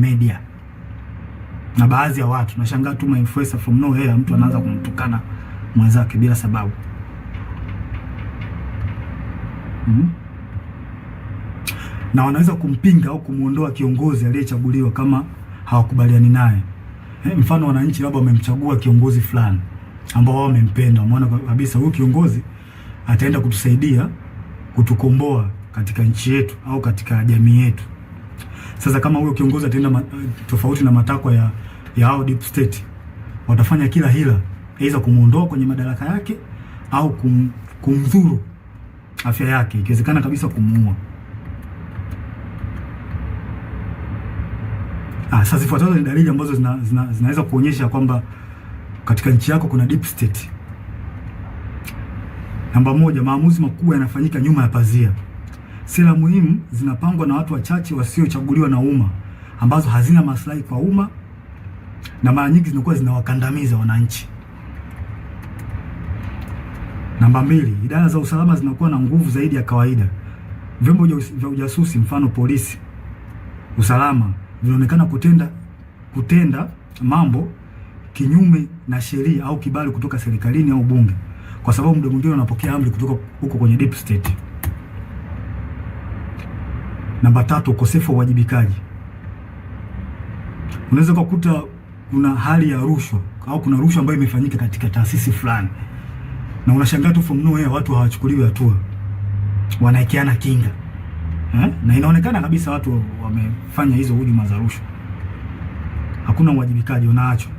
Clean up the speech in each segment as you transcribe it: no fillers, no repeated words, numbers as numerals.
Media na baadhi ya watu nashangaa tu, influencer from nowhere, mtu anaanza kumtukana mwenzake bila sababu. Na wanaweza kumpinga au kumuondoa kiongozi aliyechaguliwa kama hawakubaliani naye. Mfano wananchi labda wamemchagua kiongozi fulani ambao wao wamempenda, wameona kabisa huyu kiongozi ataenda kutusaidia kutukomboa katika nchi yetu au katika jamii yetu. Sasa kama huyo kiongozi ataenda tofauti na matakwa ya hao deep state, watafanya kila hila, aidha kumuondoa kwenye madaraka yake au kumdhuru afya yake, ikiwezekana kabisa kumuua. Sasa zifuatazo ni dalili ambazo zinaweza kuonyesha kwamba katika nchi yako kuna deep state. Namba moja, maamuzi makubwa yanafanyika nyuma ya pazia. Sera muhimu zinapangwa na watu wachache wasiochaguliwa na umma, ambazo hazina maslahi kwa umma na mara nyingi zinakuwa zinawakandamiza wananchi. Namba mbili, idara za usalama zinakuwa na nguvu zaidi ya kawaida. Vyombo vya ujasusi, mfano polisi, usalama, vinaonekana kutenda mambo kinyume na sheria au kibali kutoka serikalini au bunge, kwa sababu muda mwingine wanapokea amri kutoka huko kwenye deep state. Namba tatu, ukosefu wa uwajibikaji. Unaweza kukuta kuna hali ya rushwa au kuna rushwa ambayo imefanyika katika taasisi fulani, na unashangaa tu from nowhere watu hawachukuliwi hatua, wanaekeana kinga eh? Na inaonekana kabisa watu wamefanya hizo hujuma za rushwa, hakuna uwajibikaji, unaachwa.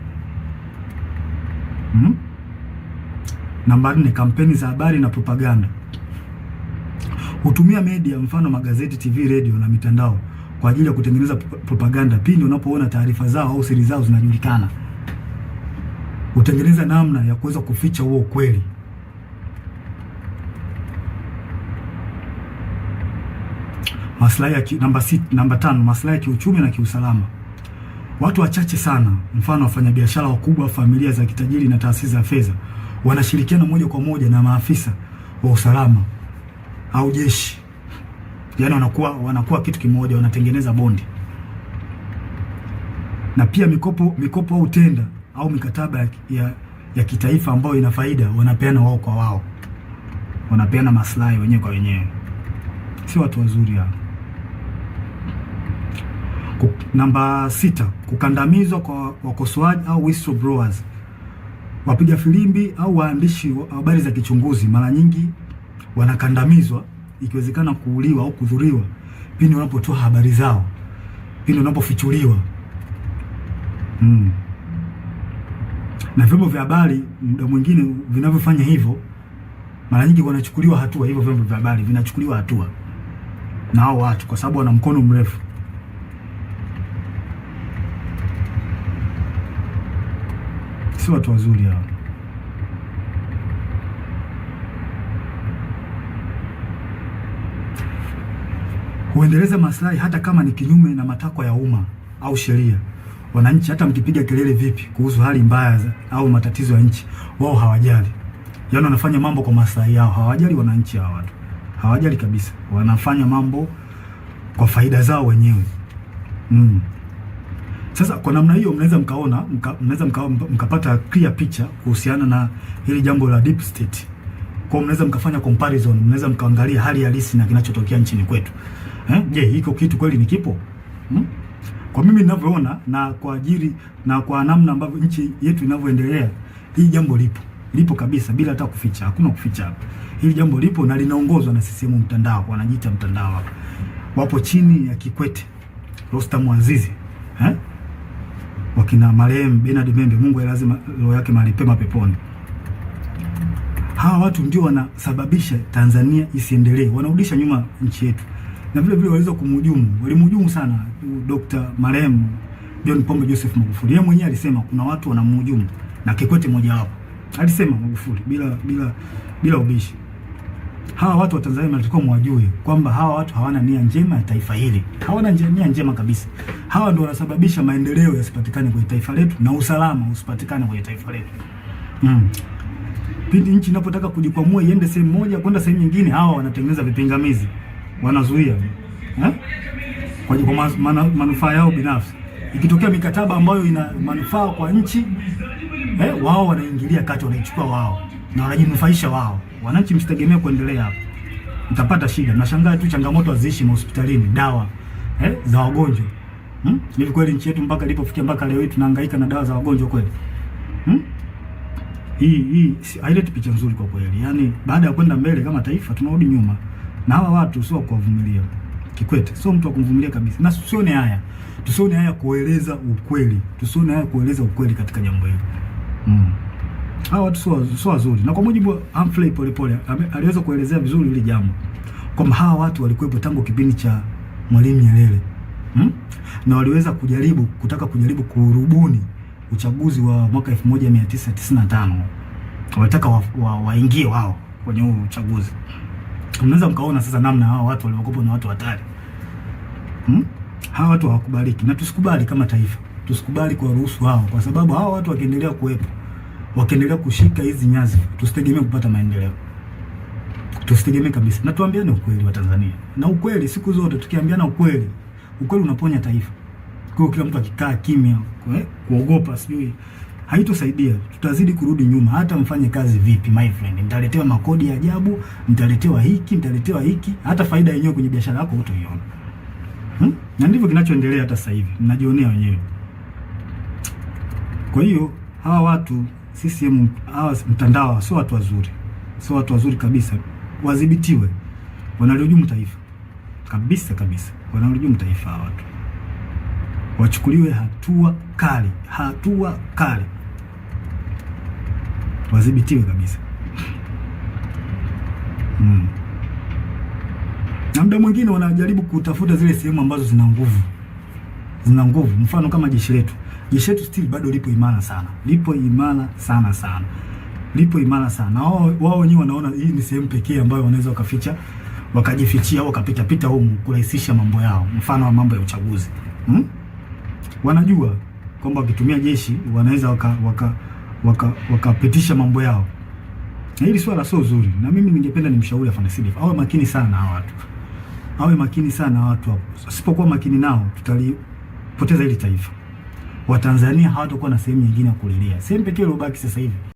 Namba nne, kampeni za habari na propaganda hutumia media, mfano magazeti, TV, radio na mitandao kwa ajili ya kutengeneza propaganda. Pindi unapoona taarifa zao au siri zao zinajulikana, hutengeneza namna ya kuweza kuficha huo ukweli. Maslahi ya namba tano, maslahi ya kiuchumi na kiusalama. Watu wachache sana, mfano wafanyabiashara wakubwa, familia za kitajiri na taasisi za fedha, wanashirikiana moja kwa moja na maafisa wa usalama au jeshi, yaani wanakuwa kitu kimoja, wanatengeneza bondi. Na pia mikopo au tenda au mikataba ya kitaifa ambayo ina faida wanapeana wao kwa wao, wanapeana maslahi wenyewe kwa wenyewe. Si watu wazuri hao. Namba sita, kukandamizwa kwa wakosoaji au whistleblowers. Wapiga filimbi au waandishi wa habari za kichunguzi mara nyingi wanakandamizwa, ikiwezekana kuuliwa au kudhuriwa pindi wanapotoa habari zao, pindi wanapofichuliwa. Na vyombo vya habari muda mwingine vinavyofanya hivyo, mara nyingi wanachukuliwa hatua. Hivyo vyombo vya habari vinachukuliwa hatua na hao watu, kwa sababu wana mkono mrefu. Si watu wazuri hao. Huendeleza maslahi hata kama ni kinyume na matakwa ya umma au sheria. Wananchi hata mkipiga kelele vipi kuhusu hali mbaya au matatizo ya nchi, wao hawajali. Yaani wanafanya mambo kwa maslahi yao, hawajali wananchi hawa watu. Hawajali kabisa. Wanafanya mambo kwa faida zao wenyewe. Sasa kwa namna hiyo mnaweza mkaona, mnaweza mkapata clear picture kuhusiana na hili jambo la deep state. Kwa mnaweza mkafanya comparison, mnaweza mkaangalia hali halisi na kinachotokea nchini kwetu. Je, hiko kitu kweli ni kipo? Kwa mimi ninavyoona na kwa ajili na kwa namna ambavyo nchi yetu inavyoendelea, hii jambo lipo. Lipo kabisa bila hata kuficha. Hakuna kuficha hapa. Hili jambo lipo na linaongozwa na CCM mtandao, wanajiita mtandao hapa. Wapo chini ya Kikwete, Rostam Aziz, eh? Wakina marehemu Bernard Membe, Mungu ailaze roho yake mahali pema peponi. Hawa watu ndio wanasababisha Tanzania isiendelee, wanarudisha nyuma nchi yetu. Na vile vile waliweza kumhujumu, walimhujumu sana Dr. marehemu John Pombe Joseph Magufuli. Yeye mwenyewe alisema kuna watu wanamhujumu na Kikwete mmoja wapo. Alisema Magufuli bila ubishi. Hawa watu wa Tanzania mnatakiwa mwajue kwamba hawa watu hawana nia njema ya taifa hili. Hawana nia njema kabisa. Hawa ndio wanasababisha maendeleo yasipatikane kwenye taifa letu na usalama usipatikane kwenye taifa letu. Pindi nchi inapotaka kujikwamua iende sehemu moja kwenda sehemu nyingine, hawa wanatengeneza vipingamizi, wanazuia, eh? Kwa manufaa yao binafsi. Ikitokea mikataba ambayo ina manufaa kwa nchi wao wanaingilia kati, wanaichukua wao na wanajinufaisha wao. Wananchi msitegemee kuendelea hapo, mtapata shida. Nashangaa tu changamoto haziishi mahospitalini, dawa za wagonjwa. Hivi kweli nchi yetu mpaka ilipofikia mpaka leo hii tunahangaika na dawa za wagonjwa kweli? Hii haileti picha nzuri kwa kweli. Yaani baada ya kwenda mbele kama taifa tunarudi nyuma. Na hawa watu sio kuwavumilia. Kikwete sio mtu wa kumvumilia kabisa. Na tusione haya. Tusione haya kueleza ukweli. Tusione haya kueleza ukweli katika jambo hili. Hawa watu sio wazuri. Na kwa mujibu wa Humphrey Polepole aliweza kuelezea vizuri hili jambo kwamba hawa watu walikuwepo tangu kipindi cha Mwalimu Nyerere. Na waliweza kujaribu kutaka kujaribu kurubuni uchaguzi wa mwaka 1995. Walitaka waingie wao kwenye huo uchaguzi. Mnaweza mkaona sasa namna hao watu walivyokuwa na watu hatari. Hawa watu hawakubaliki na tusikubali kama taifa. Tusikubali kuwaruhusu hao, kwa sababu hawa watu wakiendelea kuwepo, wakiendelea kushika hizi nyadhifa, tusitegemee kupata maendeleo. Tusitegemee kabisa. Na tuambiane ukweli wa Tanzania. Na ukweli siku zote tukiambiana ukweli, ukweli unaponya taifa. Kwa hiyo kila mtu akikaa kimya, kuogopa sijui, haitosaidia. Tutazidi kurudi nyuma. Hata mfanye kazi vipi my friend, mtaletewa makodi ya ajabu, mtaletewa hiki, mtaletewa hiki, hata faida yenyewe kwenye biashara yako hutoiona. Na ndivyo kinachoendelea hata sasa hivi, mnajionea wenyewe. Kwa hiyo hawa watu CCM, hawa mtandao sio watu wazuri, sio watu wazuri kabisa, wadhibitiwe. Wanalihujumu taifa kabisa kabisa, wanalihujumu taifa hawa watu, wachukuliwe hatua kali, hatua kali, wadhibitiwe kabisa. Na muda mwingine wanajaribu kutafuta zile sehemu ambazo zina nguvu, zina nguvu. Mfano kama jeshi letu, jeshi letu still bado lipo imara sana, lipo imara sana sana, lipo imara sana. Wao wenyewe wanaona hii ni sehemu pekee ambayo wanaweza wakaficha, wakajifichia au wakapita pita humu kurahisisha mambo yao, mfano wa mambo ya uchaguzi. Wanajua kwamba wakitumia jeshi wanaweza wakapitisha mambo yao. Na hili swala sio zuri, na mimi ningependa nimshauri Afande CDF awe makini sana hawa watu, awe makini sana hawa watu hapo. Sipokuwa makini nao tutalipoteza hili taifa. Watanzania hawatakuwa na sehemu nyingine ya kulilia. Sehemu pekee iliyobaki sasa hivi